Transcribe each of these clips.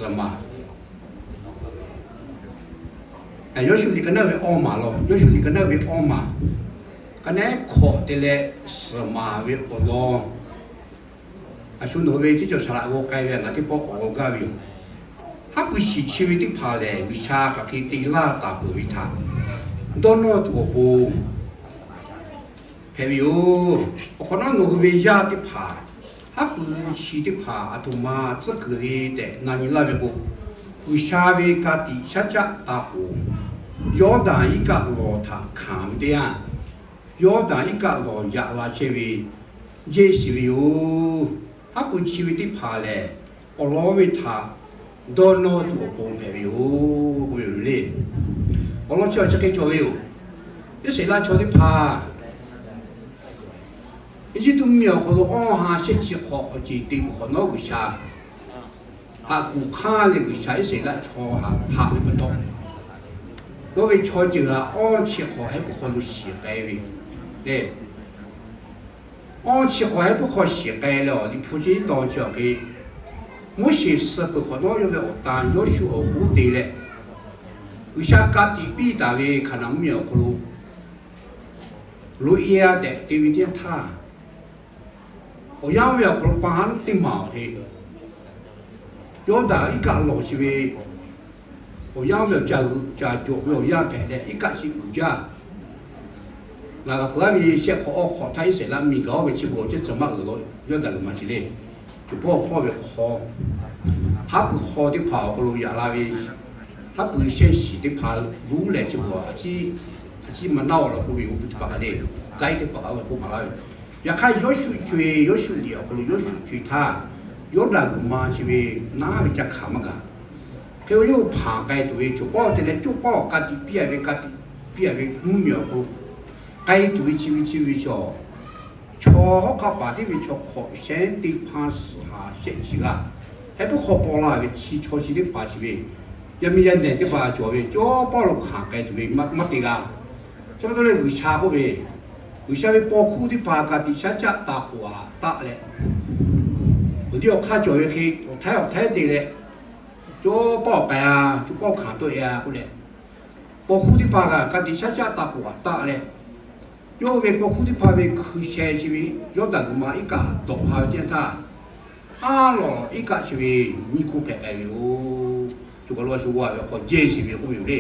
suhˍ maˍ. Yawˇshuˆ liꞈ ka naˉ ve awˇ maˬ law, Yawˇshuˆ liꞈ ka naˉ ve awˇ maˬ, ka naˉ hkawꞈ te leh suhˍ maˍ ve awˬ lawn, a shu nawˬ hui ve teˇ cawˬ saˍ laꞈ g'aw k'ai ve ngaˬ teˇ pawˆ k'awꞈ g'aw gaˇ ve yoˬ. Haˉ pui shiˍ chi ve teˇ hpaˍ lehˬ, G'uiˬsha hk'aˬ hk'e te laˇ taˍ peuˬ ve htaꞈ dawˇ nawˇ tuˬ awˬ pon hpehꞈ ve yoˬ. Awˬ hk'awꞈ nawˉ nawˬ hui ve yaˇ teˇ hpaˍ, haˉ pui shiˍ teˇ hpaˍ aˬ htoꞈ ma tcuhˉ kuiˬ le tehꞈ na nyi laˇ ve k'o, G'uiˬsha ve ka tiꞈ shaˉ caˆ taˍ k'oˍ, Yawˇdanˍ iˉ kaˆ lawˬ htaꞈ hkanˍ ve teˇ yanˇ, Yawˇdanˍ iˉ kaˆ lawˬ yaꞈ la chehˇ ve jehˇ shiˍ ve yoˬ. Haˉ pui chi ve teˇ hpaˍ lehˬ, awˬ lawn ve htaꞈ dawˇ nawˇ tuˬ awˬ pon hpehꞈ ve yoˬ k'oˆ ve yoˬ le. Awˬ lawn chi awˬ chi hk'e cawˬ ve yoˬ. Iˉsaˍreˍlaˆ chaw teˇ hpaˍ Eˇjiˇtuꞈ mvuhˇmiˬ awˬ hk'aw lo awˇ ha shehˆ chi hk'awꞈ awˬ ceˬ te peuˬ hk'awꞈ nawˉ, G'uiˬsha haꞈ kuˬ hk'aˇ leh G'uiˬsha Iˉsaˍreˍlaˆ chaw haꞈ haꞈ ve pa taw, yawˇ ve chaw ceuˬ htaꞈ awˇ chi hk'awꞈ heh puiˉ hk'aw lo shiˍ k'ai ve le. Awˇ chi hk'awꞈ heh puiˉ hk'aw shiˍ k'ai leh awˬ liꞈ hpu chi taw chi awˬ hk'e, Moˉseˍ suh peuˬ hk'awꞈ nawˉ yawˇ ve awˬ tan Yawˇshuˆ awˬ hoˉ te leh, G'uiˬsha ka tiꞈ piˇ taˍ ve Hkaˍnanˍ mvuhˇmiˬ awˬ hk'aw lo loꞈ-e-a tehꞈ te ve teˇ yanˇ htaˇ, awˬ yanˇ oˇ ve awˬ hk'aw lo pa haˉ lonˉ teˇ maˬ awˬ hk'e, Yawˇdanˍ iˉ kaˆ lawˬ chi ve awˬ yanˇ oˇ ve awˬ caˬ g'euꞈ caˬ cawˬ ve awˬ yanˇ hpehꞈ leh, iˉ kaˆ chi uiˍ jaˇ. Ngaˬ g'a peuˬ-a ve shehˆ hk'awꞈ awˇ hk'awꞈ htaˇ Iˉsaˍreˍlaˆ miˬ gaˬ oˇ ve chi beuꞈ awˬ ceuˬ tcuhˍ maˇ uiˍ la, Yawˇdanˍ g'uiˬ ma chi le. Cawˬ pawˆ hpawˇ ve hk'aw, haˉ pui hk'aw teˇ hpaˍ awˬ hk'aw lo yaꞈ la ve, haˉ pui shehˆ shiˍ teˇ hpaˍ luˉ leh chi beuꞈ a ciˉ maˇ naˉ-oˬ law k'oˆ ve, oˇ ve teˇ hpaˍ kaꞈ le, kaiˉ teˇ hpaˍ kaꞈ oˇ ve k'oˆ maˍ laˇ ve. Yaꞈ hk'aˇ Yawˇshuˆ co-e, Yawˇshuˆ liꞈ awˬ hk'aw lo Yawˇshuˆ co-e htaˇ, Yawˇdanˍ g'uiˬ ma chi ve naˉ ve ca hkanˍ maˇ gaˬ. Hk'e-o, yawˇ hui hpanˍ k'ai tuˬ ve cawˬ pawˆ te leh, cawˬ pawˆ ka tiꞈ piˇ-a ve, ka tiꞈ piˇ-a ve mvuhˇmiˬ awˬ hk'aw lo k'ai tuˬ ve chi ve chi ve cawˬ. Chaw hawˉ hk'aˆ paˍ teˇ ve chaw hk'awꞈ shehˉ teˇ hpaˇ suhˍ ha shehˆ chi g'aˇ, heh puiˉ hk'aw paw la ve chi chaw chi teˇ hpaˍ chi ve, yaˇ miˇ yaˇ nehˬ teˇ hpaˍ cawˬ ve cawˬ pawˆ lo hkanˍ k'ai tuˬ ve maˇ te g'a. Chi pa taw leh G'uiˬsha k'oˆ ve, G'uiˬsha ve paw hkuˇ teˇ hpaˍ ka tiꞈ shaˉ caˆ taˍ k'oˍ-a taˆ leh, awˬ tiˉ awˬ hk'aˇ cawˬ ve hk'e awˬ htaiˉ awˬ htaiˉ te leh, cawˬ pawˆ awˬ k'ai-a, cawˬ pawˆ hkanˍ tawˆ-e-a k'oˆ leh, paw hkuˇ teˇ hpaˍ kaꞈ ka tiꞈ shaˉ caˆ taˍ k'oˍ-a taˆ leh, yawˇ ve paw hkuˇ teˇ hpaˍ ve hkui sheh chi ve Yawˇdanˍ g'uiˬ ma iˉ kaˆ dawꞈ ha ve teˇ yanˇ htaˇ, aˉ lawˬ iˉ kaˆ chi ve nyiˇ hkuˇ hpehꞈ k'ai ve yoˬ. Cawˬ kaˬ lo a shu g'a ve awˬ hk'aw jehˇ sheˍ ve k'oˆ ve yoˬ le.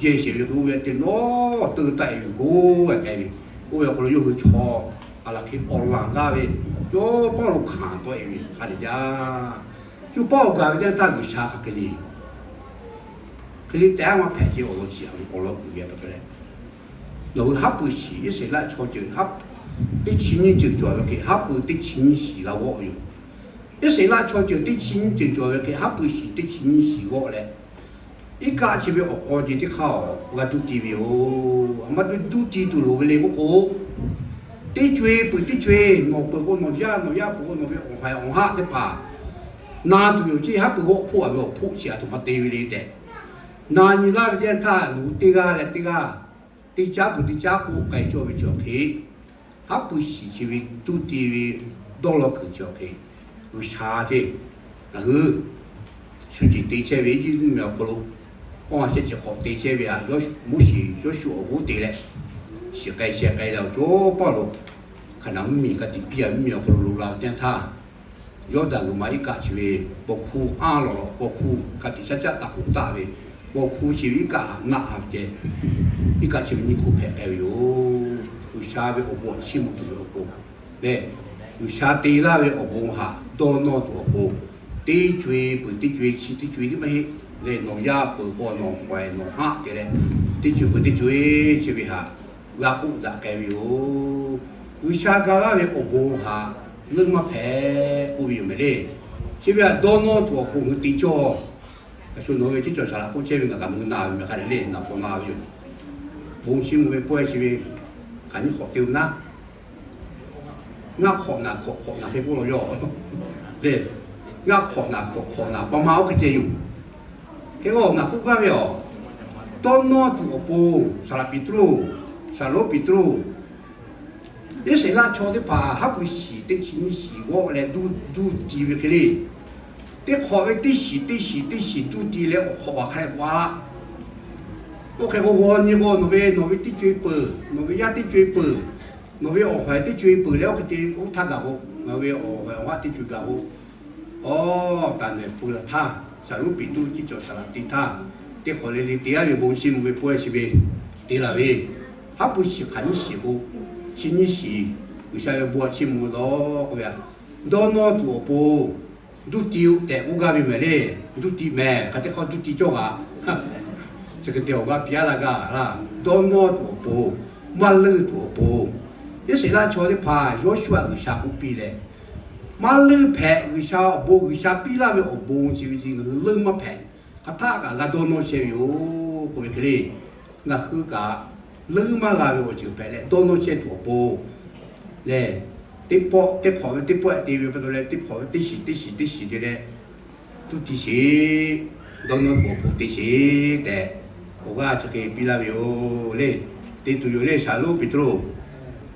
Jehˇ sheˍ ve k'oˆ ve teˇ nawˉ teu taˆ-e ve goˇ ve k'ai ve, oˇ ve awˬ hk'aw lo yawˇ hui chaw a laˬ hk'e awˬ laˬ gaˇ ve, cawˬ pawˆ lo hkanˍ tawˆ-e ve hk'a dehꞈ jaˇ. Cawˬ pawˆ awˬ gaˬ ve teˇ yanˇ htaˇ G'uiˬsha hk'aˬ hk'e le, hk'e le tehꞈ maˇ hpehꞈ ce awˬ lawn chi a ve awˬ lawn uiˍ ve pa taw leh, nawˬ hui haˉ pui shiˍ Iˉsaˍreˍlaˆ chaw ceuˬ teˇ chi nyiˇ ceuˬ cawˬ ve hk'e haˉ pui teˇ chi nyiˇ shiˍ g'a g'awˆ ve yoˬ. Iˉsaˍreˍlaˆ chaw ceuˬ teˇ chi nyiˇ ceuˬ cawˬ ve hk'e haˉ pui shiˍ teˇ chi nyiˇ shiˍ g'awˆ leh, iˉ kaˆ chi ve awˬ k'aw ce teˇ hk'aˇ g'a duˇ ti ve yoˬ. A ma te duˇ ti tuˬ loˍ ve le k'oˆ k'o, teˇ co-e peuˬ teˇ co-e, nawˬ peuˬ k'o nawˬ yaˇ, nawˬ yaˇ peuˬ k'o nawˬ ve awˬ haiˬ awˬ haˆ teˇ hpaˍ na tuˬ yoˬ. Chi haˉ pui g'awˆ hpoˆ a ve awˬ hpoˆ chi a htoꞈ ma te ve le tehꞈ na nyi laˇ ve teˇ yanˇ htaˇ, nawˬ hui teˇ g'aˇ leh teˇ g'aˇ, teˇ caˉ peuˬ teˇ caˉ k'oˆ k'ai cawˇ ve chi awˬ hk'e, haˉ pui shiˍ chi ve duˇ ti ve dawˇ law kuiˬ chi awˬ hk'e, G'uiˬsha te ngaˬ hui shu ceˬ te chehˇ ve Eˇjiˇtuꞈ mvuhˇmiˬ awˬ hk'aw lo awˇ ha shehˆ chi hk'awꞈ te chehˇ ve a, Moˉseˍ Yawˇshuˆ awˬ hoˉ te leh, shiˍ k'ai sheh k'ai leh awˬ cawˬ pawˆ lo Hkaˍnanˍ mvuhˇmiˬ ka tiꞈ piˇ-a mvuhˇmiˬ awˬ hk'aw lo loꞈ la ve teˇ yanˇ htaˇ, Yawˇdanˍ g'uiˬ ma iˉ kaˆ chi ve paw hkuˇ aˉ lawˬ lawˬ, paw hkuˇ ka tiꞈ shaˉ caˆ taˍ k'oˍ taˆ ve, paw hkuˇ chi ve iˉ kaˆ naˆ ha ve ceh, iˉ kaˆ chi ve nyiˇ hkuˇ hpehꞈ k'ai ve yoˬ. G'uiˬsha ve awˬ bon a chiˇ mvuh tuˬ ve awˬ pon lehˬ, G'uiˬsha te laˇ ve awˬ bon haꞈ dawˇ nawˇ tuˬ awˬ pon, teˇ co-e peuˬ teˇ co-e chi teˇ co-e tiˉ maˇ heˆ leh, nawˬ yaˇ peuˬ k'o nawˬ haiˬ nawˬ haˆ te leh, teˇ co-e peuˬ teˇ co-e chi ve haꞈ g'a k'oˆ daꞈ k'ai ve yoˬ. G'uiˬsha ga laˇ ve awˬ bon haꞈ leuˆ maˇ hpehꞈ k'oˆ ve yoˬ mehˍ le. Chi ve haꞈ dawˇ nawˇ tuˬ awˬ pon ngaˬ hui te cawˇ. A shu nawˬ ve teˇ cawˬ saˍ laꞈ k'oˆ chehˇ ve ngaˬ kaꞈ mui na ve mehˍ hk'a dehꞈ le, naˬ hk'awꞈ na ve yoˬ. Bon chiˇ mvuh ve pawehˇ chi ve kaꞈ nyiˇ hk'awꞈ te-o naˉ, ngaˇ hk'awꞈ naˬ hk'awꞈ hk'awꞈ naˬ hk'e k'oˆ law yaˇ le. Ngaˇ hk'awꞈ naˬ hk'awꞈ hk'awꞈ naˬ pa ma oˇ hk'e ceh yoˬ. Hk'e k'o ngaˬ k'oˆ gaˇ ve a, dawˇ nawˇ tuˬ awˬ pon saˍ laꞈ Peˍtruˆ, saˍ lonˉ Peˍtruˆ, Iˉsaˍreˍlaˆ chaw teˇ hpaˍ haˉ pui shiˍ teˇ chi nyiˇ shiˍ g'awˆ leh duˇ ti ve hk'e le. Teˇ hk'awꞈ ve teˇ shiˍ teˇ shiˍ teˇ shiˍ juˇ ti leh awˬ hk'awꞈ g'aꞈ hk'a leh paˍ laˇ. Oˇ hk'e k'o g'aw nyi k'o, nawˬ ve nawˬ ve teˇ co e peuˬ, nawˬ ve yaˇ teˇ co e peuˬ, nawˬ ve awˬ hawehˬ teˇ co e peuˬ leh oˇ hk'e te oˇ htaˇ gaˬ k'o, ngaˬ hui ve awˬ hawehˬ awˬ haˉ teˇ co gaˬ k'o, awˬ taˍ nehˬ peuˬ laˬ htaˇ, Saˍ lonˉ Peˍtruˆ teˇ cawˬ saˍ laꞈ te htaˇ, teˇ hk'awꞈ le le te yaˇ ve bon chiˇ mvuh ve pawehˇ chi ve te laˬ ve, haˉ pui shiˍ hk'aˬ nyiˇ shiˍ k'o, chi nyiˇ shiˍ G'uiˬsha ve bon chiˇ mvuh ve law k'oˆ ve, dawˇ nawˇ tuˬ awˬ pon, duˇ ti-oˬ tehꞈ k'oˆ gaˇ ve mehˍ le. Duˇ ti mehˍ, hk'aˬ teˇ hk'awˇ duˇ ti cawˇ kaꞈ, chi hk'e te awˬ g'aˇ piˇ laˇ gaˇ laˇ. Dawˇ nawˇ tuˬ awˬ pon, maˇ leuˆ tuˬ awˬ pon, Iˉsaˍreˍlaˆ chaw teˇ hpaˍ Yawˇsuˆ htaꞈ G'uiˬsha k'oˆ piˇ leh, maˇ leuˆ hpehꞈ. G'uiˬsha awˬ bon, G'uiˬsha piˇ laˇ ve awˬ bon chi ve chi ngaˬ hui leuˆ maˇ hpehꞈ. Hk'aˬ htaˆ kaꞈ g'a dawˇ nawˇ chehˇ ve yoˬ k'oˆ ve hk'e le. Ngaˬ hui kaꞈ leuˆ maˇ g'a ve awˬ ceuˬ hpehꞈ leh dawˇ nawˇ chehˇ tuˬ awˬ pon lehˬ, teˇ pawˆ teˇ hk'awꞈ ve teˇ pawehˇ te ve pa taw leh teˇ hk'awꞈ ve teˇ shiˍ teˇ shiˍ teˇ shiˍ te leh, duˇ ti sheˍ, dawˇ nawˇ tuˬ awˬ pon te sheˍ tehꞈ, awˬ g'aˇ chi hk'e piˇ laˇ ve yoˬ le. Te tuˬ yoˬ le, Saˍ lonˉ Peˍtruˆ.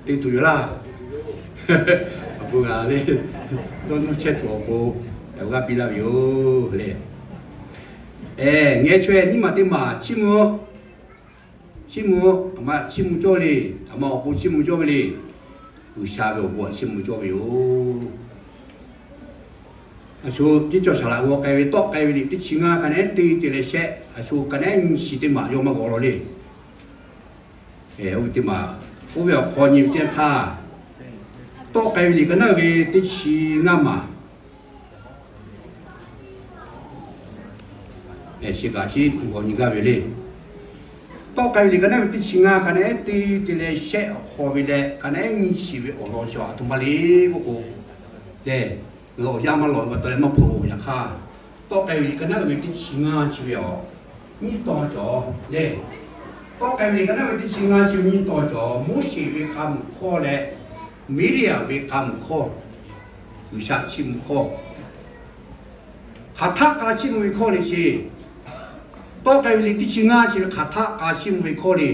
Te tuˬ yoˬ laˇ. Awˬ bon g'a le, dawˇ nawˇ chehˇ tuˬ awˬ pon awˬ g'aˇ piˇ laˇ ve yoˬ le. Ngeh chaweh nyiˇ maˬ teˇ maˬ chiˇ mvuh, chiˇ mvuh, aˬ ma chiˇ mvuh cawˇ le. Aˬ ma awˬ pon chiˇ mvuh cawˇ ve le. G'uiˬsha ve awˬ bon htaꞈ chiˇ mvuh cawˇ ve yoˬ. A shu teˇ cawˬ saˍ laꞈ g'aw k'ai ve, tawˆ k'ai ve liꞈ teˇ chi ngaˇ ka nehˉ teˇ te leh shehˆ, a shu ka nehˉ nyi chi teˇ maˬ yawˇ maˇ g'aw law le. Oˇ ve teˇ maˬ, oˇ ve awˬ hk'aw nyi ve teˇ htaˇ, tawˆ k'ai ve liꞈ ka naˉ ve teˇ chi ngaˇ maˬ, chi kaꞈ chi g'aw nyi gaˇ ve le. Tawˆ k'ai ve liꞈ ka naˉ ve teˇ chi ngaˇ ka nehˉ teˇ te leh shehˆ awˬ hk'aw ve leh ka nehˉ nyi chi ve awˬ lawn chi aˬ htoꞈ ma le k'oˆ k'o, lehˬ, ngaˬ hui awˬ yanˇ maˇ lawꞈ ve pa taw leh maˇ hpeuꞈ ve yaꞈ hk'aˇ, tawˆ k'ai ve liꞈ ka naˉ ve teˇ chi ngaˇ chi ve awˬ nyiˇ tawn cawˬ lehˬ, tawˆ k'ai ve liꞈ ka naˉ ve teˇ chi ngaˇ chi ve nyiˇ tawn cawˬ, Moˉseˍ ve k'a muiˬ hkawˇ leh Miˇriˍaˍ ve k'a muiˬ hkawˇ, G'uiˬsha chiˇ mvuh hkawˇ, hk'aˬ htaˆ k'a chiˇ mvuh ve hkawˇ le chi. Tawˆ k'ai ve liꞈ teˇ chi ngaˇ chi ve hk'aˬ htaˆ k'a chiˇ mvuh ve hkawˇ le.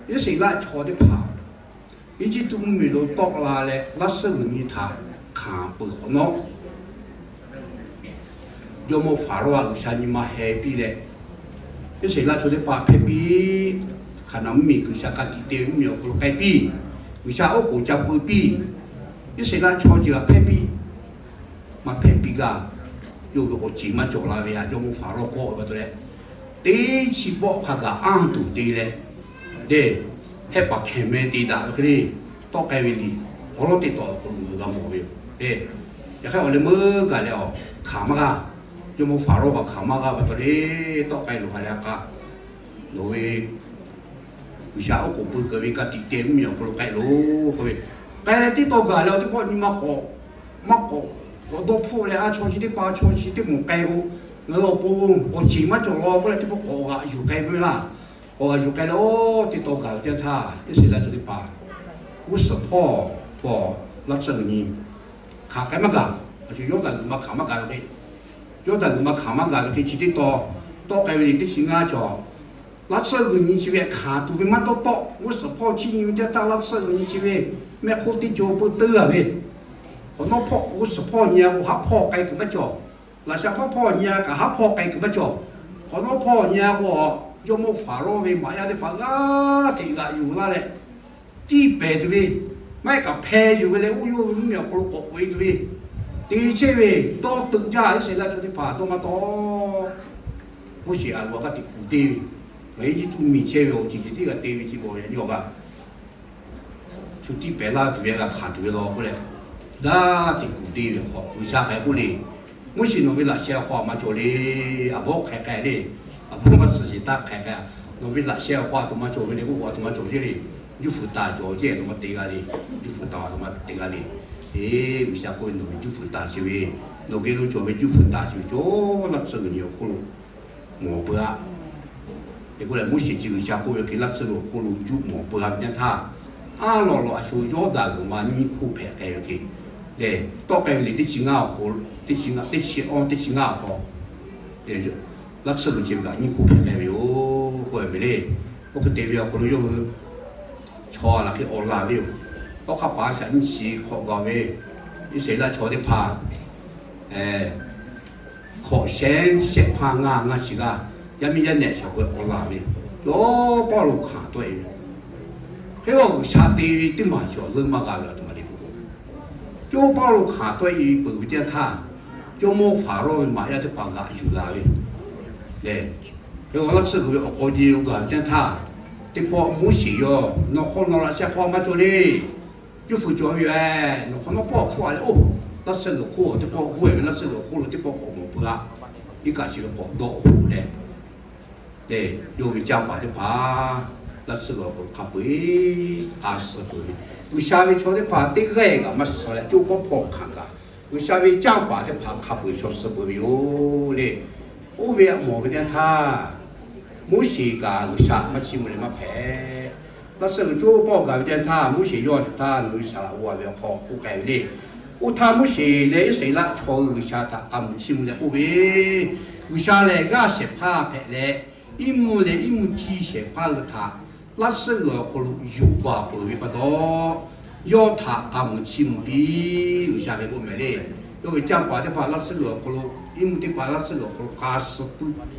Iˉsaˍreˍlaˆ chaw teˇ hpaˍ Eˇjiˇtuꞈ mvuhˇmiˬ lo tawˆ la leh, laˇ tsuhˇ g'uiˬ nyi htaꞈ hkanˍ peuˬ hk'awꞈ nawˉ, jawˇmawˇ Hpaˍrawˇ htaꞈ G'uiˬsha nyi ma heh piˇ leh, Iˉsaˍreˍlaˆ chaw teˇ hpaˍ hpehˇ piˇ. Hkaˍnanˍ mvuhˇmiˬ G'uiˬsha ka tiꞈ te ve mvuhˇmiˬ awˬ hk'aw lo k'ai piˇ. G'uiˬsha oˉ k'oˍ ca peu piˇ. Iˉsaˍreˍlaˆ chaw ceuˬ htaꞈ hpehˇ piˇ. Maˇ hpehˇ piˇ gaˇ. Yawˇ ve awˬ ceˬ maˇ cawˬ la ve htaꞈ jawˇmawˇ Hpaˍrawˇ kawˆ ve pa taw leh, teˇ chi pawˆ hk'a gaˬ anˇ tuˬ te leh, lehˬ, hehˆ paˍ hkehˬ meh te daꞈ ve hk'e le. Tawˆ k'ai ve liꞈ awˉ lawˉ teˇ tawˆ awˬ hk'aw lo ngaˬ hui g'a mawˬ ve yoˬ. Lehˬ, yaꞈ hk'aˇ awˬ leh meuˇ gaˬ leh awˬ hkanˍ maˇ g'a. Jawˇmawˇ Hpaˍrawˇ kaꞈ hkanˍ maˇ g'a pa taw leh, tawˆ k'ai loˬ ha leh k'a, nawˬ ve G'uiˬsha oˉ k'oˍ pui keu ve ka tiꞈ te mvuhˇmiˬ awˬ hk'aw lo k'ai loˬ k'oˆ ve, k'ai leh teˇ taw gaˬ leh awˬ teˇ pawˆ nyi ma k'awꞈ, maˇ k'awꞈ, k'awꞈ dawˇ hpfuhˆ leh a chaw chi teˇ hpaˍ chaw chi teˇ moˍ k'ai k'o, ngaˬ hui awˬ pon awˬ ceˬ maˇ cawˬ law k'oˆ leh teˇ pawˆ k'awꞈ g'aꞈ yuˬ k'ai ve laˇ. K'awꞈ g'aꞈ yuˬ k'ai leh, teˇ taw gaˬ ve teˇ htaˇ, Iˉsaˍreˍlaˆ chaw teˇ hpaˍ g'uˇ suhˍ hpawˇ, pawˇ laˇ tsuhˇ g'uiˬ nyi hkanˍ k'ai maˇ gaˬ. A shu Yawˇdanˍ g'uiˬ ma hkanˍ maˇ gaˬ ve hk'e, Yawˇdanˍ g'uiˬ ma hkanˍ maˇ gaˬ ve hk'e chi teˇ taw, tawˆ k'ai ve liꞈ teˇ chi ngaˇ cawˬ, laˇ tsuhˇ g'uiˬ nyi chi ve hkanˍ tuˬ ve maˇ tawˆ tawˆ, g'uˇ suhˍ hpawˇ chiˇ nyi ve teˇ htaˇ laˇ tsuhˇ g'uiˬ nyi chi ve mehˆ hk'oˆ teˇ jaw peuˇ teuˉ a ve, hk'awꞈ nawˉ hpawˇ g'uˇ suhˍ hpawˇ nyi a k'o haˉ hpawˇ k'ai kuiˬ maˇ cawˬ. Laꞈ sha hpawˇ hpawˇ nyi a kaꞈ haˉ hpawˇ k'ai kuiˬ maˇ cawˬ. Hk'awꞈ nawˉ hpawˇ nyi a k'o, jawˇmawˇ Hpaˍrawˇ ve maꞈ yaˇ teˇ hpaˍ g'aˇ hteꞈ g'aꞈ yuˬ laˇ leh, tiˇ pehˍ tuˬ ve, maˇ heˆ kaꞈ hpeh yuˬ ve leh, oˇ yawˇ ve mvuhˇmiˬ awˬ hk'aw lo k'awꞈ k'oꞈ e tuˬ ve, te chehˇ ve, dawˇ teuꞈ jaˇ Iˉsaˍreˍlaˆ chaw teˇ hpaˍ dawˇ maˇ tawˆ. Moˉseˍ Aˍronˍ htaꞈ g'aˇ hteꞈ kuˬ te ve, ngaˬ hui Eˇjiˇtuꞈ miˬ chehˇ ve awˬ ceuˬ ceh tiˉ g'a te ve chi bawˬ yaꞈ nyi awˬ g'aˇ shu tiˇ pehˍ laˇ tuˬ ve g'a hkanˍ tuˬ ve law k'oˆ leh, g'aˇ hteꞈ kuˬ te ve awˬ hk'aw G'uiˬsha hk'aˬ hk'e k'oˆ le. Moˉseˍ nawˬ ve laꞈ sheh awˬ hk'aw a maˇ cawˬ le. A bawˆ hk'e k'ai le. A bawˆ maˇ suhˍ sheˍ taˇ hk'e k'ai. Nawˬ ve laꞈ sheh awˬ hk'aw a htoꞈ ma cawˬ ve le k'oˆ k'o, a htoꞈ ma cawˬ ve le. Juˇ fuiˍ taˍ cawˬ ceh a htoꞈ ma te g'a le. Juˇ fuiˍ taˍ a htoꞈ ma te g'a le. Eˬ, G'uiˬsha k'oˆ ve, nawˬ ve juˇ fuiˍ taˍ chi ve, nawˬ geh lo cawˬ ve juˇ fuiˍ taˍ chi ve cawˬ laˇ tsuhˇ g'uiˬ nyi awˬ hk'oˆ lo mawˬ peuˬ a. Te k'oˆ leh, Moˉseˍ chi G'uiˬsha k'oˆ ve hk'e laˇ tsuhˇ g'uiˬ awˬ hk'oˆ lo juˇ mawˬ peuˬ a ve teˇ htaˇ, a lawꞈ lawꞈ a shu Yawˇdanˍ g'uiˬ ma nyiˇ hkoˇ hpehꞈ k'ai ve hk'e lehˬ, tawˆ k'ai ve liꞈ teˇ chi ngaˇ awˬ hk'aw, teˇ chi ngaˇ, teˇ chi awˇ teˇ chi ngaˇ awˬ hk'aw, laˇ tsuhˇ g'uiˬ chi ve kaꞈ nyiˇ hkoˇ hpehꞈ k'ai ve yoˬ k'oˆ ve le. Oˇ hk'e te ve awˬ hk'aw lo yawˇ hui chaw laˬ hk'e awˬ laˬ ve yoˬ. Tawˇ hk'aˇ paˍ shaꞈ nyiˇ chi hk'awꞈ gaˬ ve Iˉsaˍreˍlaˆ chaw teˇ hpaˍ hkawꞈ shehˉ shehˆ hpaˇ ngaˇ ngaˇ chi g'aˇ, yaˇ miˇ yaˇ nehˬ shawˍ k'o awˬ laˬ ve, cawˇ pawˆ lo hkanˍ tawˆ e ve, hk'e g'aw G'uiˬsha te ve teˇ maˬ cawˬ leuˉ maˇ g'a ve a htoꞈ ma le k'o, cawˇ pawˆ lo hkanˍ tawˆ e peuˬ ve teˇ yanˇ htaˇ, jawˇmawˇ Hpaˍrawˇ ve maꞈ yaˇ teˇ hpaˍ g'aꞈ yuˬ la ve lehˬ, hk'e g'aw laˇ tsuhˇ g'uiˬ ve awˬ k'aw jeˇ g'aˇ ve teˇ yanˇ htaˇ, teˇ pawˆ Moˉseˍ yawˇ nawˬ hk'aw nawˬ laꞈ sheh hk'aw maˇ cawˬ le. Juˇ fuiˍ cawˬ ve yoˬ. Nawˬ hk'aw nawˉ pawˆ hpfuhˆ a leh, oˇ, laˇ tsuhˇ g'uiˬ awˬ hk'oˆ teˇ pawˆ g'uˇ e ve, laˇ tsuhˇ g'uiˬ awˬ hk'oˆ lo teˇ pawˆ k'awꞈ mawˬ peuˬ a. Iˉ kaˆ chi ve k'awꞈ dawˆ hoꞈ leh, lehˬ, yawˇ ve canˇ paˍ teˇ hpaˍ laˇ tsuhˇ g'uiˬ awˬ hk'aw lo hk'a peu eˬ k'a suh peuˬ ve, G'uiˬsha ve chaw teˇ hpaˍ teˇ g'aˇ kaꞈ maˇ suh leh, cawˇ pawˆ hpawˇ hkanˍ kaꞈ, G'uiˬsha ve canˇ paˍ teˇ hpaˍ hk'a peu eˬ chaw suh peuˬ ve yoˬ le. Oˇ ve a mawˬ ve teˇ yanˇ htaˇ, Moˉseˍ kaꞈ G'uiˬsha maˇ chiˇ mvuh leh maˇ hpehꞈ. Laˇ tsuhˇ g'uiˬ cawˇ pawˆ gaˬ ve teˇ yanˇ htaˇ, Moˉseˍ yawˇ a shuˍ htaˇ ngaˬ hui Saˍ laꞈ g'awˇ ve awˬ hk'aw k'oˆ k'ai ve le. Oˇ htaˇ Moˉseˍ leh Iˉsaˍreˍlaˆ chaw hui G'uiˬsha htaꞈ k'a muiˬ chiˇ mvuh leh k'oˆ ve, G'uiˬsha lehˬ g'aˇ shehˍ hpaˇ hpehꞈ leh, iˉ mvuhˇ leh iˉ mvuhˇ ciˇ shehˍ hpaˇ hui htaꞈ laˇ tsuhˇ g'uiˬ awˬ hk'aw lo yuˬ baˬ peuˬ ve pa taw, yawˇ htaꞈ k'a muiˬ chiˇ mvuh piˇ. G'uiˬsha hk'e k'oˆ mehˍ le. Yawˇ ve canˇ paˍ teˇ hpaˍ laˇ tsuhˇ g'uiˬ awˬ hk'aw lo, iˉ mvuhˇ teˇ hpaˍ laˇ tsuhˇ g'uiˬ awˬ hk'aw lo k'a suh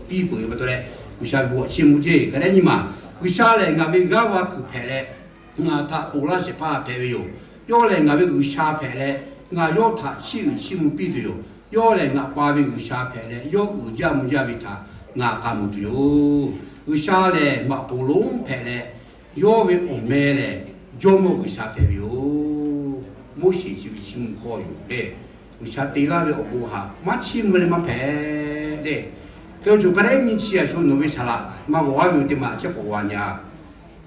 piˇ peuˬ ve pa taw leh, G'uiˬsha ve bon chiˇ mvuh ceˇ. Hk'e leh nyi ma, G'uiˬsha lehˬ ngaˬ ve g'aˇ va kuiˬ hpehꞈ leh, ngaˬ htaꞈ ponˬ laˇ shehˍ hpaˇ hpehꞈ ve yoˬ. Yawˇ lehˬ ngaˬ ve G'uiˬsha hpehꞈ leh, ngaˬ yawˇ htaꞈ chiˇ uiˍ chiˇ mvuh piˇ tuˬ yoˬ. Yawˇ lehˬ ngaˬ pa ve G'uiˬsha hpehꞈ leh, yawˇ uiˍ jaˇ mvuh jaˇ ve htaꞈ ngaˬ k'a muiˬ tuˬ yoˬ. G'uiˬsha lehˬ maꞈ poˍ lonˉ hpehꞈ leh, yawˇ ve awˬ meh lehˬ Jawˇmawˇ G'uiˬsha hpehꞈ ve yoˬ. Moˉseˍ chi ve chiˇ mvuh hkawˇ yoˬ le. G'uiˬsha te laˇ ve awˬ bon htaꞈ maˇ chiˇ mvuh leh maˇ hpehꞈ le. Hk'e te cawˬ hk'a dehꞈ nyi chi a shu nawˬ ve Saˍ laꞈ maˇ g'awˬ a ve teˇ maˬ chehˇ k'awꞈ g'a nyi a.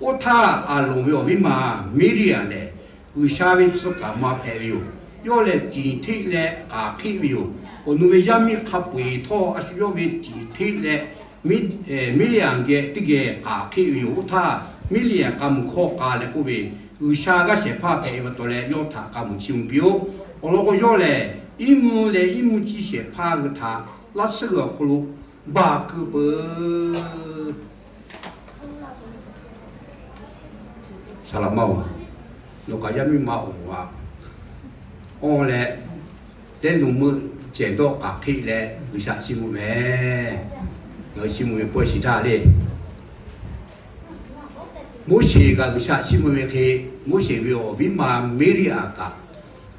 Oˇ htaˇ Aˍronˍ ve awˬ viˉ ma Miˇriˍaˍ lehˬ, G'uiˬsha ve tcuh kaˍ ma hpehꞈ ve yoˬ. Yawˇ lehˬ tiˍ hteˆ leh k'aˍ hk'eˆ ve yoˬ. Awˬ nu ve yaˇ miˇ hk'a peu eˬ htawˇ, a shu yawˇ ve tiˍ hteˆ leh Miˇriˍaˍ geh teˇ geh k'aˍ hk'eˆ ve yoˬ. Oˇ htaˇ Miˇriˍaˍ k'a muiˬ hkawˇ k'a leh k'oˆ ve, G'uiˬsha g'aˇ shehˍ hpaˇ hpehꞈ ve pa taw leh, yawˇ htaꞈ k'a muiˬ chiˇ mvuh piˇ-oˆ. Awˬ lawn k'o, yawˇ lehˬ iˉ mvuhˇ leh iˉ mvuhˇ ciˇ shehˍ hpaˇ hui htaꞈ laˇ tsuhˇ g'uiˬ awˬ hk'aw lo baˬ keu peuˬ. Saˍ laꞈ ma-oˬ, nawˬ kaꞈ yaˇ miˇ ma awˬ moˍ a, awˬ leh teˇ nuˬ meuˆ cehˬ dawˆ k'aˍ hk'eˆ leh G'uiˬsha chiˇ mvuh mehˍ. Ngaˬ hui chiˇ mvuh ve pawehˇ shiˍ htaˇ le. Moˉseˍ kaꞈ G'uiˬsha chiˇ mvuh ve hk'e, Moˉseˍ ve awˬ viˉ ma Miˇriˍaˍ kaꞈ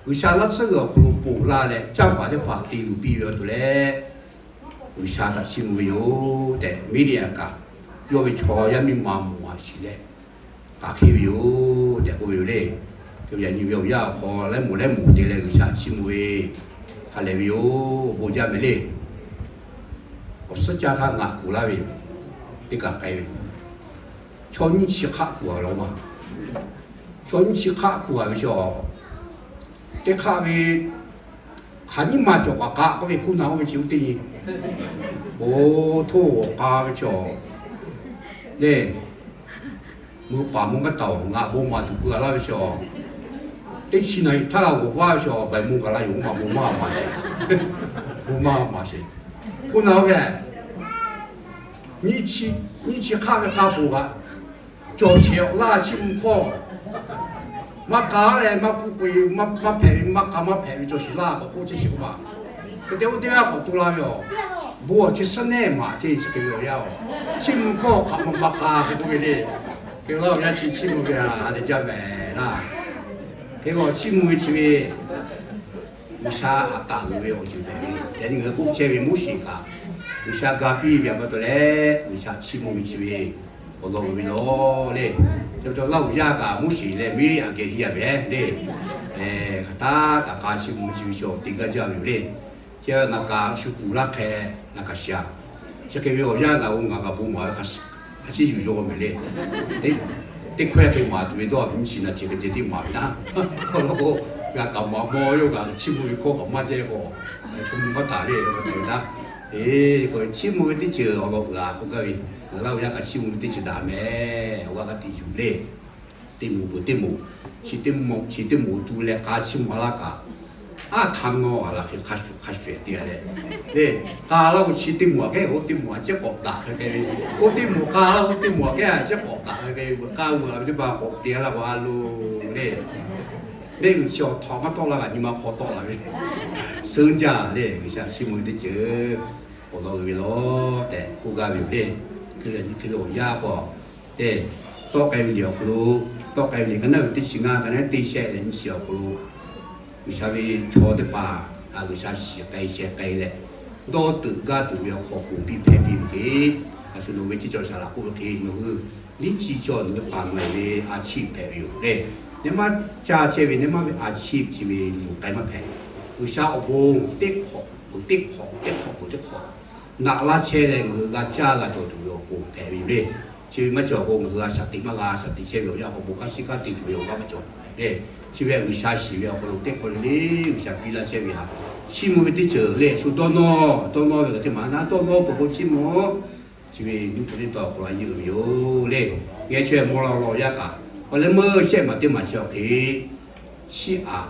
G'uiˬsha laˇ tsuhˇ g'uiˬ awˬ hk'aw lo ponˬ laˇ leh, canˇ paˍ teˇ hpaˍ te luˬ piˇ ve awˬ hk'aw lo leh, G'uiˬsha htaꞈ chiˇ mvuh ve yoˬ tehꞈ, Miˇriˍaˍ kaꞈ yawˇ ve chaw yaˇ miˇ ma mawˬ a shiˍ leh, k'aˍ hk'eˆ ve yoˬ tehꞈ k'oˆ ve yoˬ le. Yaꞈ nyi ve awˬ yanˇ awˬ hk'aw leh moˍ leh moˍ te leh G'uiˬsha chiˇ mvuh ve ha lehˬ ve yoˬ. Bon jaˇ mehˍ le. Awˬ suhˉ caˇ htaˇ ngaˬ kuˬ laˇ ve yoˬ. Teˇ kaꞈ k'ai ve, chaw nyiˇ chi hk'aˆ kuˬ a law ma. Chaw nyiˇ chi hk'aˆ kuˬ a ve chaw, teˇ hk'aˆ ve hk'aˬ nyiˇ ma cawˬ k'aꞈ k'aꞈ k'oˆ ve hkuˇ na oˇ ve chi oˇ teˇ nyi, o, htoˇ g'awˬ k'a ve chaw le. Mvuhˇ paˍ mvuhˇ maˇ taˍ-oˬ, ngaˬ bon maˍ tuˬ keu a laˇ ve chaw, teˇ chi na htaˇ g'awˬ vaˇ ve chaw, baiˬ mvuh gaˬ la yoˬ, maˇ bon maˇ maˍ sheˍ. Bon maˇ maˍ sheˍ. Hkuˇ na oˇ ve nyiˇ chi hk'aˆ ve k'a poˬ kaꞈ, cawˬ sheˍ awˬ laˇ chiˇ mvuh hkawˇ maˇ k'a leh maˇ hpuˇ k'oꞈ-e, maˇ hpehꞈ ve, maˇ k'a maˇ hpehꞈ ve cawˬ sheˍ laˇ k'awꞈ k'oˆ chehˇ sheˍ k'oˆ ma. Hk'e te oˇ teˇ g'aˇ k'awꞈ tu la ve yoˬ. Bon awˬ chi suhˉ nehˆ maˍ ceˇ chi hk'e ve awˬ yanˇ, chiˇ mvuh hkawˇ hk'aˬ ma maˇ k'a hk'e k'oˆ ve le. Hk'e laˇ awˬ yanˇ chi chiˇ mvuh ve a, ha lehˬ jaˇ mehˍ laˇ. Hk'e ve awˬ chiˇ mvuh ve chi ve G'uiˬsha htaꞈ taˍ luˬ ve awˬ ceuˬ tehꞈ ve, yaꞈ nyi ngaˬ hui k'oˆ chehˇ ve Moˉseˍ kaꞈ G'uiˬsha ga piˇ ve a pa taw leh, G'uiˬsha chiˇ mvuh ve chi ve awˬ lawn uiˍ ve lawˬ le. Chi pa taw Laˇ huˍ yaˇ kaꞈ Moˉseˍ leh Miˇriˆ aꞈ geh hiˇ a ve le. Hk'aˬ htaˇ kaꞈ k'a chiˇ mvuh ve chi ve chaw te gaˇ jaˇ ve yoˬ le. Chi ngaˬ kaꞈ shu kuˬ laˇ hk'e, ngaˬ kaꞈ shiˍ a. Chi hk'e ve awˬ yanˇ ngaˬ hui ngaˬ kaꞈ bon maˍ ve a ciˉ yuˬ yaw mehˍ le. Teˇ hkawehˇ hk'e maˍ tuˬ ve dawˇ a ve nyiˇ chi na ceuˬ hk'e ceh tiˉ maˍ ve naˉ. Awˬ lawn k'o, ngaˬ kaꞈ maˍ maw yawˇ kaꞈ chiˇ mvuh ve hkawˇ kaꞈ maˇ jehˇ k'o, chaw mvuh maˇ taˍ le k'oˆ ve naˉ. Eˬ, k'o chiˇ mvuh ve teˇ ceuˬ awˬ lawn uiˍ a k'oˆ gaˇ ve, ngaˬ Laˇ huˍ yaˇ kaꞈ chiˇ mvuh ve teˇ ceuˬ daꞈ mehˍ. Awˬ g'aˇ g'a te yuˬ le. Teˇ moˍ peuˬ teˇ moˍ, chi teˇ moˍ, chi teˇ moˍ tu leh k'a chiˇ mvuh laˇ kaꞈ, aˉ htaˇ nawˇ a laˬ hk'e hk'a shuˍ hk'a shuˍ te a leh, le, k'a laˇ k'o chi teˇ moˍ a kehˉ oˇ teˇ moˍ a cehˇ k'awꞈ daꞈ hk'e k'ai ve, oˇ teˇ moˍ k'a laˇ oˇ teˇ moˍ a kehˉ a cehˇ k'awꞈ daꞈ hk'e k'ai ve, k'a g'uiˬ a ve teˇ hpaˍ k'awꞈ te a laˇ k'o a loˬ le. Mehˆ g'uiˬ chi awˬ htaꞈ maˇ tawˆ la kaꞈ nyi ma hk'aw tawˆ la ve, suhˉ jaˇ le. G'uiˬsha chiˇ mvuh ve teˇ ceuˬ awˬ lawn uiˍ ve lawˬ tehꞈ k'oˆ gaˇ ve yoˬ le. Hk'e le, hk'e le awˬ yanˇ k'o, te, tawˆ k'ai ve liꞈ awˬ hk'aw lo, tawˆ k'ai ve liꞈ ka naˉ ve teˇ chi ngaˇ, ka naˉ teˇ shehˆ leh nyiˇ chi awˬ hk'aw lo, G'uiˬsha ve chaw teˇ hpaˍ a G'uiˬsha shiˍ k'ai sheh k'ai leh, dawˇ tuˬ gaˇ tuˬ ve awˬ hk'aw k'oˍ piˇ hpehꞈ piˇ ve hk'e, a shu nawˬ ve ceˇ cawˬ shaˍ laꞈ k'oˆ ve hk'e, nawˬ hui liˇ chi cawˬ nawˬ ve paˍ mehˍ ve a chiˇ hpehꞈ ve yoˬ le. Neˇ maˇ ca chehˇ ve neˇ maˇ ve a chiˇ chi ve luˬ k'ai maˇ hpehꞈ. G'uiˬsha awˬ bon teˇ hk'awꞈ peuˬ teˇ hk'awꞈ, teˇ hk'awꞈ peuˬ teˇ hk'awꞈ naꞈ laˇ chehˇ leh, ngaˬ hui g'a caˇ g'a cawˬ tuˬ ve awˬ pon hpehꞈ ve yoˬ le. Chi ve maˇ cawˬ k'o, ngaˬ hui a shaˍ teꞈ maˇ g'a shaˍ teꞈ chehˇ ve awˬ yanˇ k'o, bon kanˉ shiˉ kanˉ te tuˬ ve awˬ g'aˇ maˇ cawˬ le. Chi ve G'uiˬsha shiˍ ve awˬ hk'aw lo teˇ hk'aw le le G'uiˬsha piˇ laˇ chehˇ ve htaꞈ chiˇ mvuh ve teˇ ceuˬ le. Shu dawˇ nawˇ, dawˇ nawˇ ve kaꞈ teˇ maˬ na dawˇ nawˇ peuˬ k'o chiˇ mvuh. Chi ve nuˇ hpu teˇ taw awˬ hk'aw lo a yeˇ uiˍ ve yoˬ le. Ngeh chaweh mawˇ la law yaˇ kaꞈ, awˬ leh meuˇ shehˆ maˬ teˇ maˬ chi awˬ hk'e chiˇ aꞈ,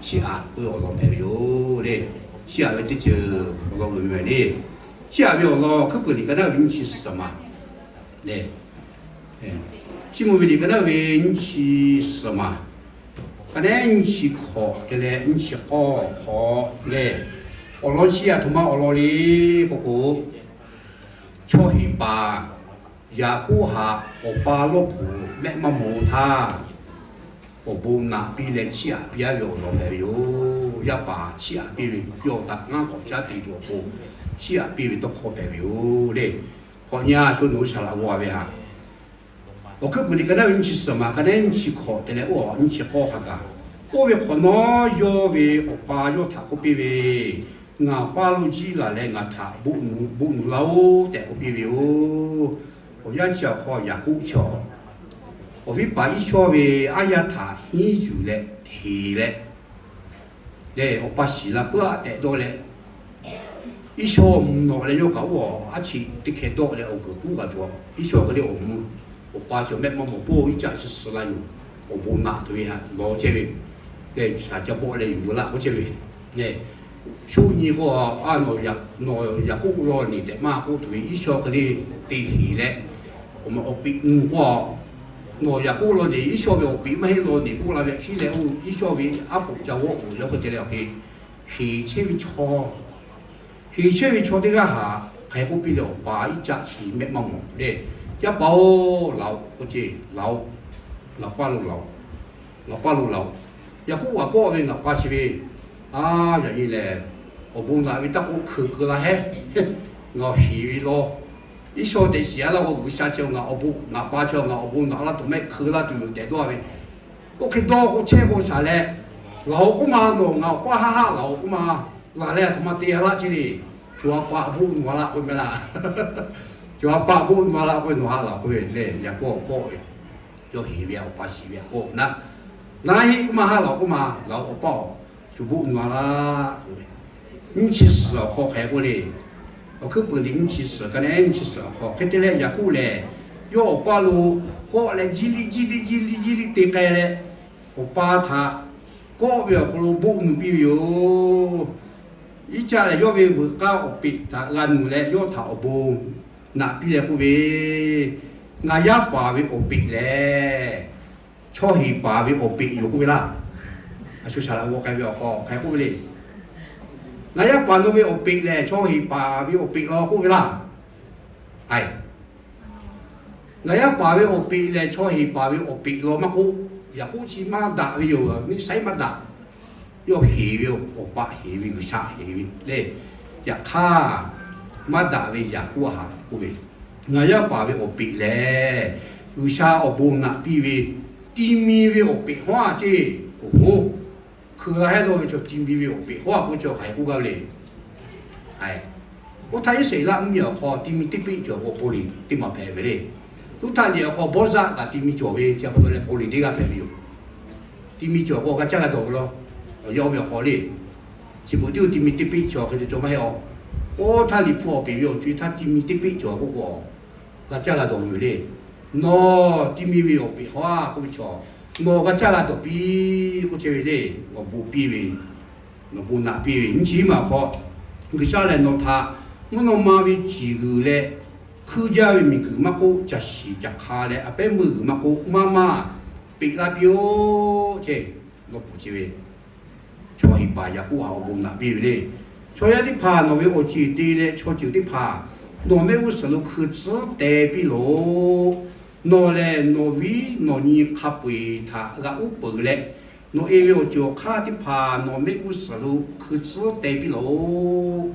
chiˇ aꞈ k'oˆ ve awˬ lawn hpehꞈ ve yoˬ le. Chiˇ aꞈ ve teˇ ceuˬ awˬ lawn uiˍ ve le. Chiˇ aꞈ ve awˬ lawn hkuiˉ peuˬ liꞈ ka naˉ ve nyiˇ chi suhˍ maˬ le. Chiˇ mvuh ve liꞈ ka naˉ ve nyiˇ chi suhˍ maˬ, ka naˉ nyiˇ chi hkawꞈ te leh nyiˇ chi k'awˇ hk'awꞈ le. Awˬ lawn chi aˬ htoꞈ ma awˬ lawn le k'oˆ k'o, chaw heˍ paˍ Yaˍkoˆ htaꞈ awˬ pa lawˇ hpfuhˍ mehˆ maˇ maw htaˇ, awˬ bon naꞈ piˇ leh chiˇ aꞈ piˇ aˉ ve awˬ lawn hpehꞈ ve yoˬ. Yaˇ paˍ chiˇ aꞈ piˇ ve yawˇ htaꞈ ngaˉ k'awꞈ caˉ te tuˬ awˬ pon chiˇ aꞈ piˇ ve tawˇ hkawˇ hpehꞈ ve yoˬ le. K'awꞈ nyi a shu nawˬ hui shaˍ laꞈ g'awˇ ve htaꞈ, awˬ hkuiˉ peuˬ liꞈ ka naˉ ve nyiˇ chi suhˍ maˬ, ka naˉ nyiˇ chi hkawꞈ te leh oˇ nyiˇ chi k'awˇ hk'a gaˬ, oˇ ve hk'awꞈ nawˉ yawˇ ve awˬ pa yawˇ htaꞈ k'oˆ piˇ ve, Ngaˬ paˇ lo jiˇ laˬ leh ngaˬ htaꞈ bon nuˬ laˇ-oˆ tehꞈ k'oˆ piˇ ve yoˬ. Awˬ yanˇ chi awˬ hk'aw Yaˍkoˆ chaw awˬ viˉ paˍ Iˉsawˇ ve aˉ yaˇ htaꞈ hiˉ yuˬ leh heˍ leh, lehˬ awˬ pa shiˍ la puiˉ aꞈ tehꞈ dawˇ leh, Iˉsawˇ mvuh nawꞈ leh yawˇ kaꞈ oˇ aˉ chi teˇ hkeh dawˆ leh awˬ g'uiˬ k'uˉ g'a cawˬ. Iˉsawˇ hk'e le awˬ mvuh, awˬ pa cawˬ mehˆ maˇ mawˬ poˇ iˉ caˆ chi suh la yoˬ. Awˬ bon naꞈ tuˬ ve htaꞈ lawˬ chehˇ ve, lehˬ shaˍ ca bawˆ leh yuˬ veu laˇ k'oˆ chehˇ ve, lehˬ shu nyi k'o, a, nawˬ Yaˍkoˆ law niˬ tehꞈ maˇ k'oˆ tuˬ ve Iˉsawˇ hk'e le te heˍ leh, awˬ ma awˬ peꞈ nuˬ k'o, nawˬ Yaˍkoˆ law niˬ Iˉsawˇ ve awˬ peꞈ maˇ heˆ law niˬ k'oˆ la ve hkiˉ leh, oˇ Iˉsawˇ ve aˉ poꞈ ca g'awˆ poˬ yawˇ hk'e te leh awˬ hk'e heˍ chehˇ ve chaw, heˍ chehˇ ve chaw teˇ g'aˇ htaꞈ hk'aˬ hk'e k'oˆ piˇ leh awˬ pa iˉ caˆ chi mehˆ maˇ mawˬ lehˬ, Yaˇ paˍ-oˬ, laˬ-oꞈ k'oˆ ce, laˬ-oꞈ, ngaˬ paˇ lo laˬ-oꞈ, ngaˬ paˇ lo laˬ-oꞈ. Yaˍkoˆ kaꞈ kawˆ ve ngaˬ pa chi ve, a, yaꞈ nyi lehˬ awˬ bon naꞈ ve taˇ k'oˆ hkui keu la hehˉ, ngaˬ heˍ ve law. Iˉsawˇ tehꞈ shiˍ-a laˇ k'o, G'uiˬsha chi ngaˬ awˬ bon, ngaˬ pa chi ngaˬ awˬ bon naꞈ laˇ tuˬ mehˆ hkui laˇ tuˬ yoˬ tehꞈ dawˇ ve. Oˇ hk'e dawˇ k'o chehˇ k'o shaˍ leh, laˬ-oꞈ k'oˆ ma, nawˬ ngaˬ awˬ paˇ haˆ haˆ laˬ-oꞈ k'oˆ ma, laˬ leh a htoꞈ ma te-a laˇ ce le. Cawˬ a paˍ boˆ nawˬ-a laˇ k'oˆ ve laˇ. Cawˬ a paˍ boˆ nawˬ-a laˇ k'oˆ ve, nawˬ haˆ laˬ k'oˆ ve lehˬ, Yaˍkoˆ awˬ kawˆ ve, yawˇ heˍ ve awˬ pa shiˍ ve a kawˆ na, na heˆ k'oˆ ma, haˆ laˬ k'oˆ ma, laˬ-oꞈ awˬ paˇ-oˬ, shu boˆ nawˬ-a laˇ k'oˆ ve. Nyiˇ chi suhˍ awˬ hk'aw hk'e k'oˆ le. Awˬ hkuiˉ peuˬ liꞈ nyiˇ chi suhˍ, ka naˉ nyiˇ chi suhˍ awˬ hk'aw hk'e te leh Yaˍkoˆ lehˬ, yawˇ awˬ paˇ lo kawˆ leh jiˇ liˇ jiˇ liˇ jiˇ liˇ jiˇ liˇ te k'ai leh, awˬ pa htaꞈ kawˆ ve awˬ hk'aw lo boˆ nuˬ piˇ ve yoˬ. Iˉ caˆ lehˬ yawˇ ve veuꞈ k'aˇ awˬ peꞈ htaꞈ g'a nuˬ leh yawˇ htaꞈ awˬ bon naꞈ piˇ leh k'oˆ ve, Ngaˬ yaˇ paˍ ve awˬ peꞈ lehˬ chaw heˍ paˍ ve awˬ peꞈ yoˬ k'oˆ ve laˇ. A shu shaˍ laꞈ g'awˇ k'ai ve awˬ hk'aw hk'e k'oˆ ve le. Ngaˬ yaˇ paˍ nawˬ ve awˬ peꞈ lehˬ chaw heˍ paˍ ve awˬ peꞈ law k'oˆ ve laˇ. Ngaˬ yaˇ paˍ ve awˬ peꞈ lehˬ chaw heˍ paˍ ve awˬ peꞈ law maˇ k'oˆ, Yaˍkoˆ chi maˇ daꞈ ve yoˬ, niˇsaiˉ maˇ daꞈ. Yawˇ heˍ ve, awˬ pa heˍ ve, G'uiˬsha heˍ ve le. Yaꞈ hk'aˇ, maˇ daꞈ ve Yaˍkoˆ htaꞈ k'oˆ ve, Ngaˬ yaˇ paˍ ve awˬ peꞈ lehˬ, G'uiˬsha awˬ bon naꞈ piˇ ve ti mi ve awˬ peꞈ hawˉ-a ceˇ. Oˬ hoˉ, hkui g'a hehˉ dawˇ ve chaw ti mi ve awˬ peꞈ hawˉ-a k'oˆ ve chaw hk'aˬ hk'e k'oˆ gaˇ ve le. Oˇ htaˇ Iˉsaˍreˍlaˆ mvuhˇmiˬ awˬ hk'aw ti mi teˇ peˆ cawˬ k'o, paw liˍ teˇ maˬ hpehꞈ ve le. Oˇ htaˇ liꞈ awˬ hk'aw Bawˇzaˆ kaꞈ ti mi cawˬ ve chi pa taw leh paw liˍ teˇ g'aˇ hpehꞈ ve yoˬ. Ti mi cawˬ k'o g'a caˇ g'a dawˬ ve law. Awˬ yanˇ oˇ ve awˬ hk'aw le, chi beuꞈ tiˉ-o ti mi teˇ peˆ cawˬ hk'e te cawˬ maˇ heˆ-a. Oˇ htaˇ liꞈ hpu awˬ peˍ ve awˬ co-e htaˇ ti mi teˇ peˆ cawˬ k'oˆ k'o, g'a caˇ g'a dawˬ ve yoˬ le. Nawˬ ti mi ve awˬ peꞈ hawˉ-a k'oˆ ve chaw, nawˬ g'a caˇ g'a dawˬ piˇ k'oˆ chehˇ ve le. Awˬ bon piˇ ve, awˬ bon naꞈ piˇ ve nyiˇ chi maˬ hk'aw, G'uiˬsha lehˬ nawˬ htaꞈ mvuhˇ naw ma ve ciˬ g'uiˬ leh hkuiˇ jaˇ ve miˬguiˬ maˇ k'oˆ, caˬ shiˍ caˬ hk'a leh a pehˉ meuˇ g'uiˬ maˇ k'oˆ, maˇ maˇ peꞈ laˇ piˇ-oˆ ceˇ. Nawˬ puˬ ce ve chaw hiˍ paˍ Yaˍkoˆ htaꞈ awˬ bon naꞈ piˇ ve le. Chaw yaˇ teˇ hpaˍ nawˬ ve awˬ ceˬ te leh chaw ceuˬ teˇ hpaˍ nawˬ mehˆ g'uˇ suhˍ lo hkui tcuhˉ teh piˇ loˬ. Nawˬ lehˬ nawˬ viˉ nawˬ nyi hk'a peu-eˬ htaꞈ g'a uˉ peunˍ leh, nawˬ e ve awˬ ceuˬ awˬ hk'aˇ teˇ hpaˍ nawˬ mehˆ g'uˇ suhˍ lo hkui tcuhˉ teh piˇ loˬ.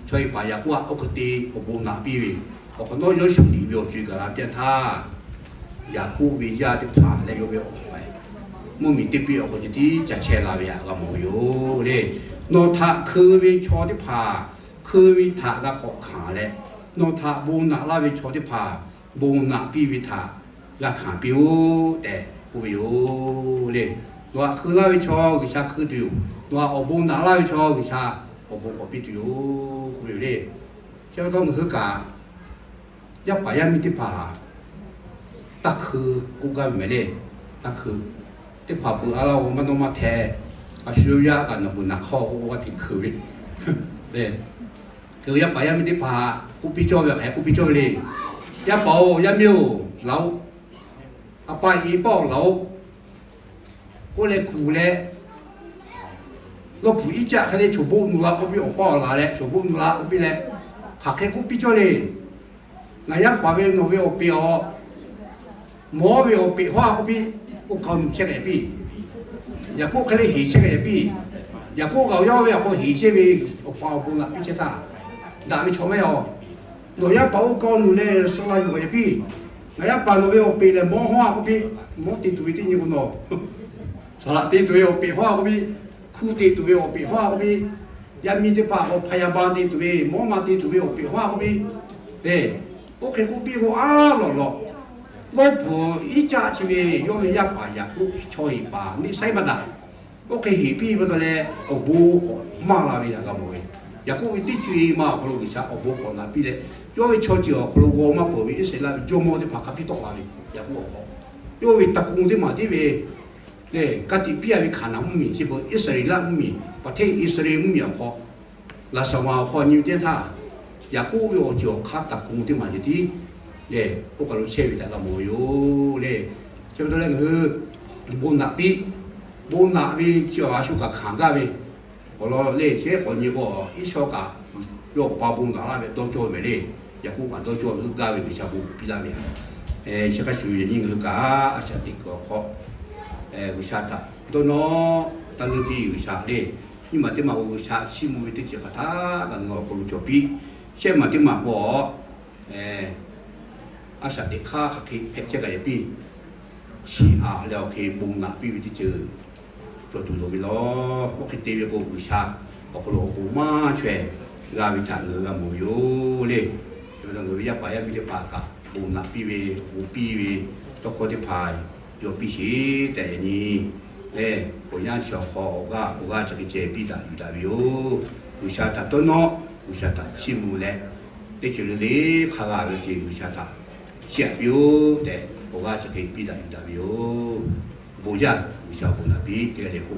Chaw hiˍ paˍ Yaˍkoˆ htaꞈ oˇ hk'e te awˬ bon naꞈ piˇ ve, awˬ hk'awꞈ nawˉ Yoˇsuˆ liꞈ ve awˬ co-e gaˬ la teˇ yanˇ htaˇ, Yaˍkoˆ ve yaˇ teˇ hpaˍ leh yawˇ ve awˬ pa mvuhˇmiˬ teˇ piˇ awˬ hk'aw ceh tiˉ ca chehˇ la ve htaꞈ g'a mawˬ ve yoˬ le. Nawˬ htaꞈ hkeu ve chaw teˇ hpaˍ hkeu ve htaꞈ g'a k'awꞈ hkanˍ leh, nawˬ htaꞈ bon naꞈ laˇ ve chaw teˇ hpaˍ bon naꞈ piˇ ve htaꞈ g'a hkanˍ piˇ-oˆ tehꞈ k'oˆ ve yoˬ le. Nawˬ htaꞈ hkeu laˇ ve chaw G'uiˬsha hkeu tuˬ yoˬ. Nawˬ htaꞈ awˬ bon naꞈ laˇ ve chaw G'uiˬsha awˬ bon k'awꞈ piˇ tuˬ yoˬ k'oˆ ve yoˬ le. Chi pa taw ngaˬ hui kaꞈ yaˇ paˍ yaˇ miˇ teˇ hpaˍ htaꞈ taˇ hkeu k'oˆ gaˇ ve mehˍ le. Taˇ hkeu. Teˇ hpaˍ peuˬ a laˇ-oˬ, maˇ dawˇ maˇ hteh, a shu yaˇ kaꞈ nawˬ peuˬ naˬ hk'aˇ k'oˆ g'a teꞈ hkeu ve. Hk'e yaˇ paˍ yaˇ miˇ teˇ hpaˍ k'oˆ piˇ cawˇ ve hk'aˬ hk'e k'oˆ piˇ cawˇ ve le. Yaˇ paˍ-oˬ, yaˇ miˇ-oˬ, laˬ-oˆ. A pa e paˇ-oˬ, laˬ-oˆ. K'oˆ leh kuˬ leh, lawˇ hpu iˉ caˆ hk'e le, choˬ boˆ nu la k'oˆ piˇ, awˬ paˇ awˬ laˬ leh choˬ boˆ nu la k'oˆ piˇ leh, hk'aˬ hk'e k'oˆ piˇ cawˇ le. Ngaˬ yaˇ paˍ ve nawˬ ve awˬ peꞈ-oˬ, mawˉ ve awˬ peꞈ hawˉ-a k'oˆ piˇ, oˇ kaw nu chehˇ kaꞈ yaꞈ piˇ. Yaˍkoˆ hk'e le heˍ chehˇ kaꞈ yaꞈ piˇ. Yaˍkoˆ kaꞈ awˬ yaˇ ve awˬ hk'aw heˍ chehˇ ve, awˬ pa awˬ bon naꞈ piˇ chehˇ htaˇ, daꞈ ve chaw maˇ heˆ-oˬ. Nawˬ yaˇ paˍ oˇ kaw nu leh suh la yuˬ kaꞈ yaꞈ piˇ. Ngaˬ yaˇ paˍ nawˬ ve awˬ peꞈ lehˬ mawˉ hawˉ-a k'oˆ piˇ, mawˉ te tuˬ ve teˇ nyi k'o nawˬ, saˍ laꞈ te tuˬ ve awˬ peꞈ hawˉ-a k'oˆ piˇ, hkuˇ te tuˬ ve awˬ peꞈ hawˉ-a k'oˆ piˇ, yaˇ miˇ teˇ hpaˍ k'o พยาบาล te tuˬ ve, mawˉ ma te tuˬ ve awˬ peꞈ hawˉ-a k'oˆ piˇ. Eˬ, oˇ hk'e k'oˆ piˇ k'o a lawˬ lawˬ, lawˇ hpu iˉ caˆ chi ve yawˇ ve yaˇ paˍ Yaˍkoˆ chaw hiˍ paˍ neˇ saiˉ maˇ daꞈ. Oˇ hk'e heˍ piˇ ve pa taw leh awˬ bon k'awꞈ maˇ la ve htaꞈ g'a mawˬ ve. Yaˍkoˆ ve teˇ co-e ma awˬ hk'aw lo G'uiˬsha awˬ bon k'awꞈ naꞈ piˇ leh, yawˇ ve chaw ceuˬ awˬ hk'aw lo g'aw maˇ peuˬ ve Iˉsaˍreˍlaˆ ve jawˇmawˇ teˇ hpaˍ hk'a piˇ tawˆ la ve Yaˍkoˆ awˬ hk'aw, yawˇ ve taˍ kuˬ teˇ maˬ tiˉ ve lehˬ, ka tiꞈ piˇ-a ve Hkaˍnanˍ mvuhˇmiˬ chi beuꞈ Iˉsaˍreˍlaˆ mvuhˇmiˬ, ประเทศอิสราเอล mvuhˇmiˬ awˬ hk'aw, laꞈ shaˍ maˍ awˬ hk'aw nyi ve teˇ htaˇ, Yaˍkoˆ ve awˬ ceuˬ awˬ hk'aˇ taˍ kuˬ teˇ maˬ ceh tiˉ lehˬ, oˇ kaˬ lo chehˇ ve htaꞈ g'a mawˬ ve yoˬ le. Chi pa taw leh ngaˬ hui bon naꞈ piˇ, bon naꞈ ve chi awˬ a shu kaꞈ hkanˍ gaˇ ve, awˬ lawn lehˬ chehˇ k'awꞈ nyi k'o, Iˉsawˇ kaꞈ yawˇ awˬ pa bon naꞈ laˇ ve dawˇ cawˇ ve mehˍ le. Yaˍkoˆ kaꞈ dawˇ cawˇ ve heuˆ gaˇ ve G'uiˬsha bon piˇ laˇ ve htaꞈ, chi hk'a shuˍ yaꞈ nyi ngaˬ hui kaꞈ a shaꞈ teꞈ kuiˬ awˬ hk'aw G'uiˬsha htaꞈ dawˇ nawˉ taˇ leuˉ piˇ G'uiˬsha le. Nyiˇ maˬ teˇ maˬ k'o G'uiˬsha chiˇ mvuh ve teˇ ceuˬ hk'aˬ htaˇ kaꞈ ngaˬ hui awˬ hk'aw lo cawˬ piˇ. Shehˆ maˬ teˇ maˬ k'o a shaꞈ teꞈ hk'aˇ hk'aˬ hk'e hpehꞈ chehˇ kaꞈ yaꞈ piˇ, chiˇ aꞈ leh awˬ hk'e bon naꞈ piˇ ve teˇ ceuˬ cawˬ tuˬ loˍ ve lawˬ. Oˇ hk'e te ve k'o G'uiˬsha awˬ hk'aw lo awˬ bon maˇ chaweh g'a ve htaꞈ ngaˬ hui g'a mawˬ ve yoˬ le. Chi pa taw ngaˬ hui ve yaˇ paˍ yaˇ miˇ teˇ hpaˍ kaꞈ bon naꞈ piˇ ve, awˬ bon piˇ ve tawˇ hkawˇ teˇ hpaˍ yaw piˇ sheˍ tehꞈ yaꞈ nyi lehˬ, awˬ yanˇ chi awˬ hk'aw awˬ g'aˇ awˬ g'aˇ chi hk'e ceh piˇ daꞈ yuˬ daꞈ ve yoˬ. G'uiˬsha htaꞈ dawˇ nawˉ, G'uiˬsha htaꞈ chiˇ mvuh leh, teˇ ceuˬ le le hk'a g'a ve ce G'uiˬsha htaꞈ chiˇ aꞈ piˇ-oˆ tehꞈ, awˬ g'aˇ chi hk'e piˇ daꞈ yuˬ daꞈ ve yoˬ. Bon jaˇ, G'uiˬsha awˬ bon naꞈ piˇ teˇ g'aˇ le k'o.